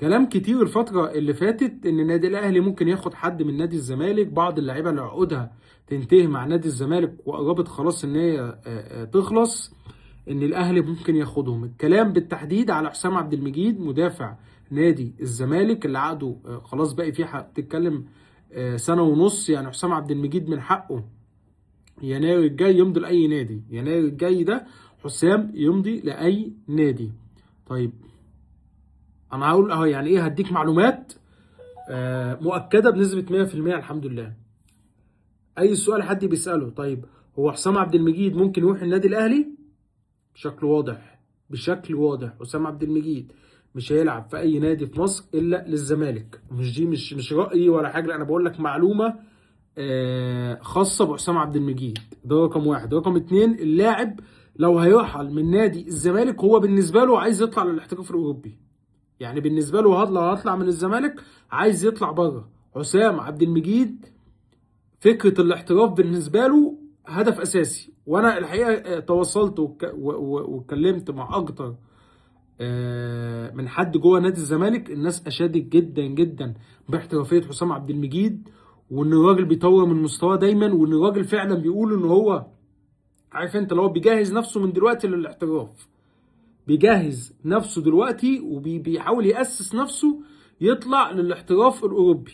كلام كتير الفترة اللي فاتت ان النادي الاهلي ممكن ياخد حد من نادي الزمالك، بعض اللعيبة اللي عقودها تنتهي مع نادي الزمالك وقربت خلاص ان هي تخلص، ان الاهلي ممكن ياخدهم. الكلام بالتحديد على حسام عبد المجيد مدافع نادي الزمالك اللي عقده خلاص باقي فيه بتتكلم سنة ونص. يعني حسام عبد المجيد من حقه يناير الجاي يمضي لأي نادي، يناير الجاي ده حسام يمضي لأي نادي. طيب انا هقول اهو يعني ايه، هديك معلومات مؤكدة بنسبة 100% الحمد لله. اي سؤال حد بيساله، طيب هو حسام عبد المجيد ممكن يروح النادي الاهلي؟ بشكل واضح، بشكل واضح حسام عبد المجيد مش هيلعب في اي نادي في مصر الا للزمالك. مش دي مش رايي ولا حاجة، لا انا بقول لك معلومة خاصة بحسام عبد المجيد. ده رقم واحد. رقم اتنين، اللاعب لو هيرحل من نادي الزمالك هو بالنسبة له عايز يطلع للاحتراف الاوروبي. يعني بالنسبة له هطلع من الزمالك عايز يطلع بره. حسام عبد المجيد فكرة الاحتراف بالنسبة له هدف اساسي، وانا الحقيقة تواصلت واتكلمت مع اكتر من حد جوه نادي الزمالك. الناس اشادت جدا جدا باحترافيه حسام عبد المجيد، وان الراجل بيطور من مستواه دايما، وان الراجل فعلا بيقول ان هو عارف انت اللي هو بيجهز نفسه من دلوقتي للاحتراف، بيجهز نفسه دلوقتي وبيحاول يأسس نفسه يطلع للاحتراف الأوروبي.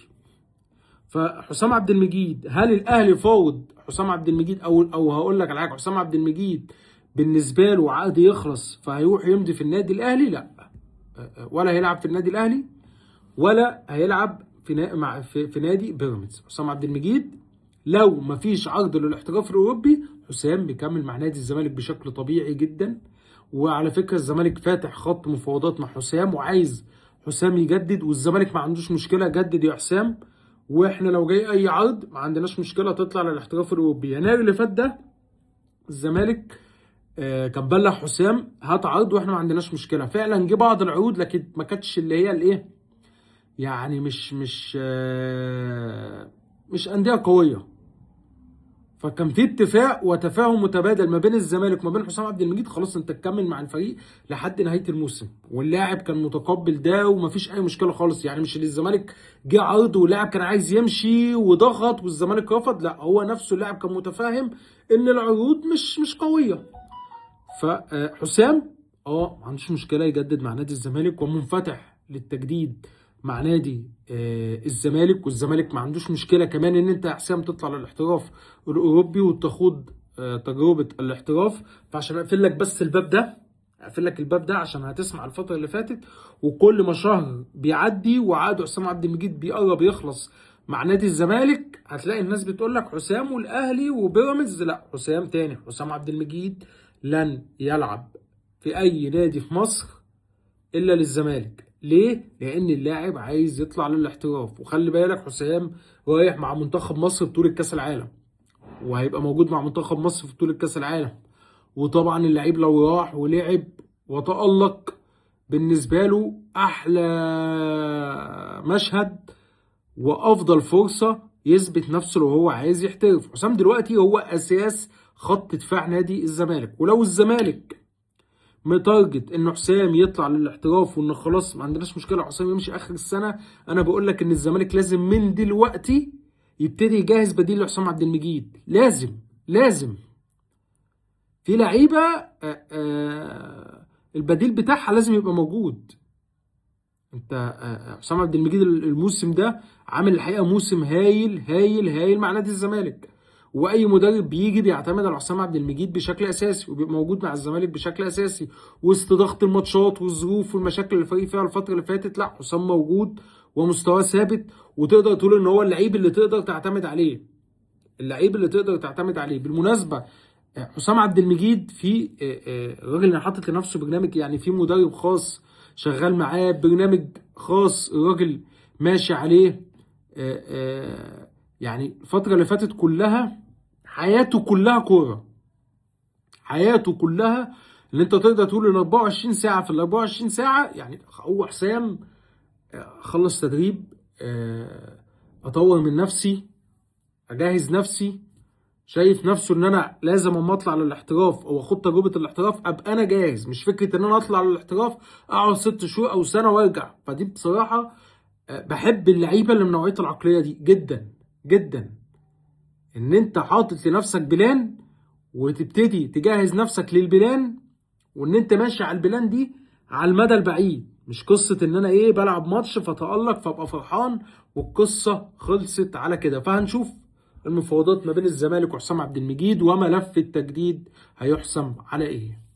فحسام عبد المجيد هل الأهلي فاوض حسام عبد المجيد؟ أو هقول لك على حاجة، حسام عبد المجيد بالنسبة له عقد يخلص فهيروح يمضي في النادي الأهلي؟ لا، ولا هيلعب في النادي الأهلي ولا هيلعب في نادي بيراميدز. حسام عبد المجيد لو مفيش عرض للاحتراف الأوروبي حسام بيكمل مع نادي الزمالك بشكل طبيعي جدا. وعلى فكرة الزمالك فاتح خط مفاوضات مع حسام وعايز حسام يجدد، والزمالك ما عندوش مشكلة، جدد يا حسام، واحنا لو جاي اي عرض ما عندناش مشكلة تطلع للاحتراف الاوروبي. يناير اللي فات ده الزمالك كان بلغ حسام هات عرض واحنا ما عندناش مشكلة. فعلا جه بعض العروض لكن ما كانتش اللي هي الايه، يعني مش اندية قوية. فكان في اتفاق وتفاهم متبادل ما بين الزمالك وما بين حسام عبد المجيد، خلاص انت تكمل مع الفريق لحد نهاية الموسم، واللاعب كان متقبل ده ومفيش اي مشكلة خالص. يعني مش اللي الزمالك جه عرض واللاعب كان عايز يمشي وضغط والزمالك رفض، لا هو نفسه اللاعب كان متفاهم ان العروض مش قوية. فحسام ما عندوش مشكلة يجدد مع نادي الزمالك ومنفتح للتجديد مع نادي الزمالك، والزمالك ما عندوش مشكلة كمان ان انت يا حسام تطلع للاحتراف الاوروبي وتخوض تجربه الاحتراف. فعشان اقفل لك بس الباب ده، اقفل لك الباب ده عشان هتسمع الفترة اللي فاتت، وكل ما شهر بيعدي وعقد حسام عبد المجيد بيقرب يخلص مع نادي الزمالك هتلاقي الناس بتقول لك حسام والاهلي وبيراميدز. لا، حسام تاني، حسام عبد المجيد لن يلعب في اي نادي في مصر الا للزمالك. ليه؟ لأن اللاعب عايز يطلع للاحتراف. وخلي بالك حسام رايح مع منتخب مصر بطولة كأس العالم، وهيبقى موجود مع منتخب مصر في بطولة كأس العالم. وطبعا اللعيب لو راح ولعب وتألق بالنسبة له أحلى مشهد وأفضل فرصة يثبت نفسه لو هو عايز يحترف. حسام دلوقتي هو أساس خط دفاع نادي الزمالك، ولو الزمالك متارجت ان حسام يطلع للاحتراف وان خلاص ما عندناش مشكلة حسام يمشي اخر السنة، انا بقول لك ان الزمالك لازم من دلوقتي يبتدي يجهز بديل لحسام عبد المجيد. لازم في لعيبة البديل بتاعها لازم يبقى موجود. انت حسام عبد المجيد الموسم ده عامل الحقيقة موسم هايل هايل هايل مع نادي الزمالك، واي مدرب بيجي بيعتمد على حسام عبد المجيد بشكل اساسي وبيبقى موجود مع الزمالك بشكل اساسي وسط ضغط الماتشات والظروف والمشاكل اللي الفريق فيها الفترة اللي فاتت. لا، حسام موجود ومستواه ثابت، وتقدر تقول ان هو اللعيب اللي تقدر تعتمد عليه، اللعيب اللي تقدر تعتمد عليه. بالمناسبة حسام عبد المجيد في الراجل اللي حاطط لنفسه برنامج، يعني في مدرب خاص شغال معاه برنامج خاص الراجل ماشي عليه. يعني الفترة اللي فاتت كلها حياته كلها كورة، حياته كلها اللي انت تقدر تقول ال 24 ساعة في ال 24 ساعة. يعني هو حسام خلص تدريب، اطور من نفسي، اجهز نفسي، شايف نفسه ان انا لازم اما اطلع للاحتراف او اخد تجربه الاحتراف ابقى انا جاهز، مش فكرة ان انا اطلع للاحتراف اقعد 6 شهور او سنة وارجع. فدي بصراحة بحب اللعيبة اللي من نوعية العقلية دي جدا جدا، ان انت حاطط لنفسك plan وتبتدي تجهز نفسك لل plan، وان انت ماشي على ال plan دي على المدى البعيد، مش قصة ان انا ايه بلعب ماتش فتألق فابقى فرحان والقصه خلصت على كده. فهنشوف المفاوضات ما بين الزمالك وحسام عبد المجيد وملف التجديد هيحسم على ايه.